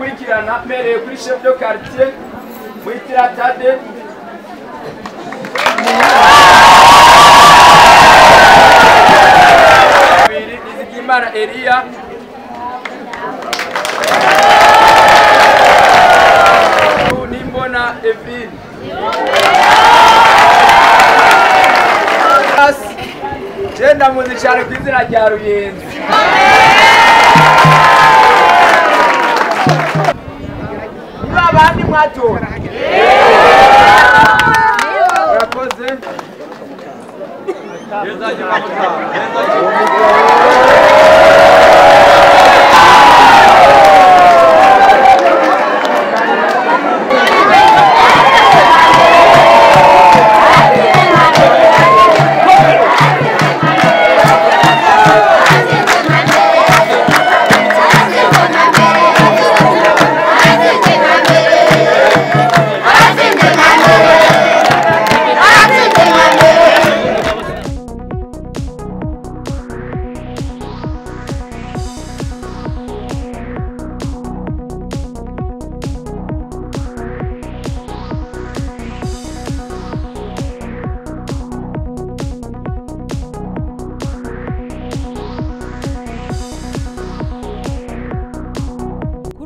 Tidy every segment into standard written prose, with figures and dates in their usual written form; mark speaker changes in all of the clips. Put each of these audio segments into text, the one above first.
Speaker 1: Kurikirana mpereye kuri chef de quartier Muhitira Tade, Nizigimana Elia, Nimbona Evine. Je ndamuzi cyane ku izina rya Ruyenzi. Niba abandi mwatora murakoze.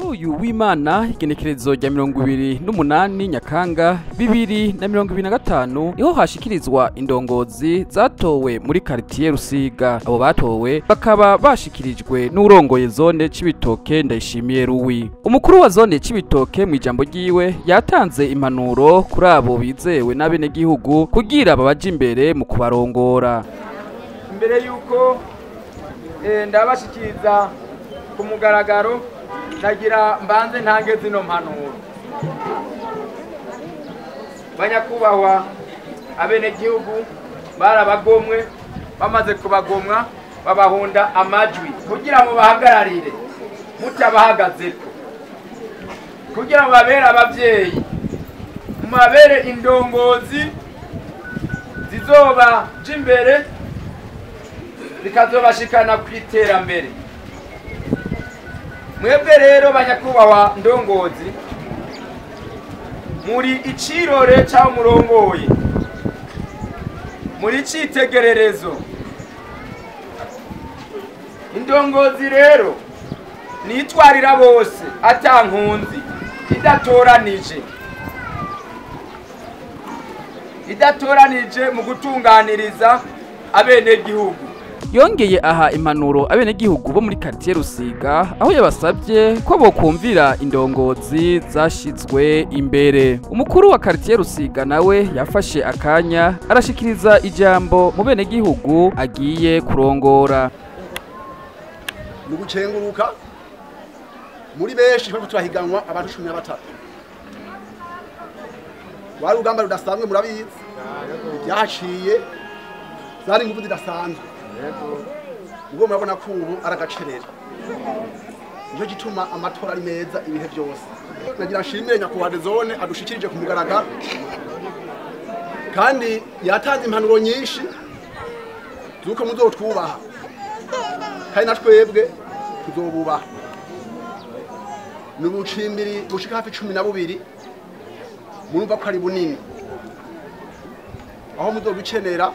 Speaker 2: Uyu w'Imana igenekerezo rya 28 Nyakanga 2025 niho hashikirizwa indongozi zatowe muri quartier Rusiga. Abo batowe bakaba bashikirijwe n'urongoye zone Cibitoke Ndayishimiye Ruwi. Umukuru wa zone Cibitoke mu ijambo ryiwe yatanze impanuro kuri abo bizewe n'abenegihugu kugira babaje imbere mu kubarongora.
Speaker 1: Imbere yuko ndabashikiriza ku mugaragaro, nagira mbanze ntange zino mpanuro. Banyakubahwa, abenegihugu barabagomwe, bamaze kubagomwa babahunda amajwi kugira ngo bahagararire mutabahagazeko, kugira ngo babere abavyeyi, mubabere indongozi zizoba jimbere zikazobashikana ku iterambere. Mwebwe rero banyakubahwa ndongozi, muri icirore ca murongoye, muri citegererezo. Indongozi rero nitwarira bose atankunzi, idatoranije mu gutunganiriza abenegihugu.
Speaker 2: Yongeye aha impanuro abenegihugu bo muri quartier Rusiga, aho yabasabye ko bokumvira indongozi zashizwe imbere. Umukuru wa quartier Rusiga nawe yafashe akanya arashikiriza ijambo mu benegihugu agiye kurongora.
Speaker 3: Nugucenguruka muri benshi bariko turahiganwa abantu 13. Wari urugamba rudasanzwe murabizi, byaciye zari ingufu zidasanzwe. Ubwo murabona ko ubu aragacerera, nico gituma amatora ari meza ibihe byose. Nagira nshimire nyakubahwa zone adushikirije ku mugaragaro, kandi yatanze impanuro nyinshi zuko muzotwubaha, kandi natwebwe tuzobubaha. Ni ubucimbiri bushika hafi 12, murumva ko ari bunini, aho muzobikenera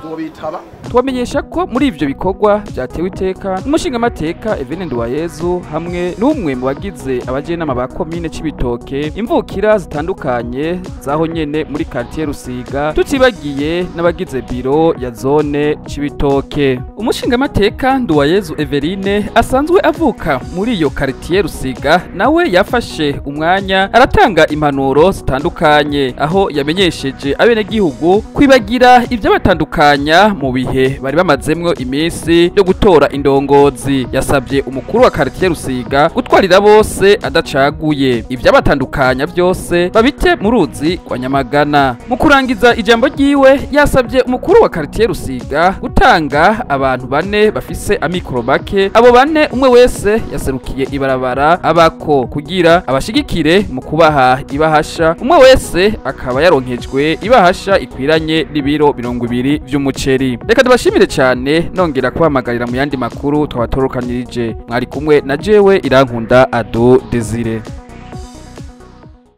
Speaker 3: tuzobitaba.
Speaker 2: Tubamenyesha ko muri ivyo bikorwa byatewe iteka n'umushingamateka Evene Nduwayezu hamwe n'umwe mu bagize abajenama ba komine Cibitoke, imvukira zitandukanye zaho nyene muri quartier Rusiga, tutibagiye n'abagize biro ya zone Cibitoke. Umushingamateka Nduwayezu Everine asanzwe avuka muri iyo quartier Rusiga, nawe yafashe umwanya aratanga impanuro zitandukanye, aho yamenyesheje abenegihugu kwibagira ivyo batandukanya mu bihe bari bamazemwo iminsi yo gutora indongozi. Yasabye umukuru wa quartier Rusiga gutwarira bose adacaguye, ivyabatandukanya byose babite mu ruzi kwa Nyamagana. Mu kurangiza ijambo ryiwe yasabye umukuru wa quartier Rusiga gutanga abantu bane bafise amikoro make, abo bane umwe wese yaserukiye ibarabara abako kugira abashigikire mu kubaha ibahasha, umwe wese akaba yaronkejwe ibahasha ikwiranye n'ibiro 20 vy'umuceri. Reka Ndabashimire cyane, nongera kubahamagarira mu yandi makuru twabatorukanirije. Mwari kumwe na jewe Irankunda Ado Desire.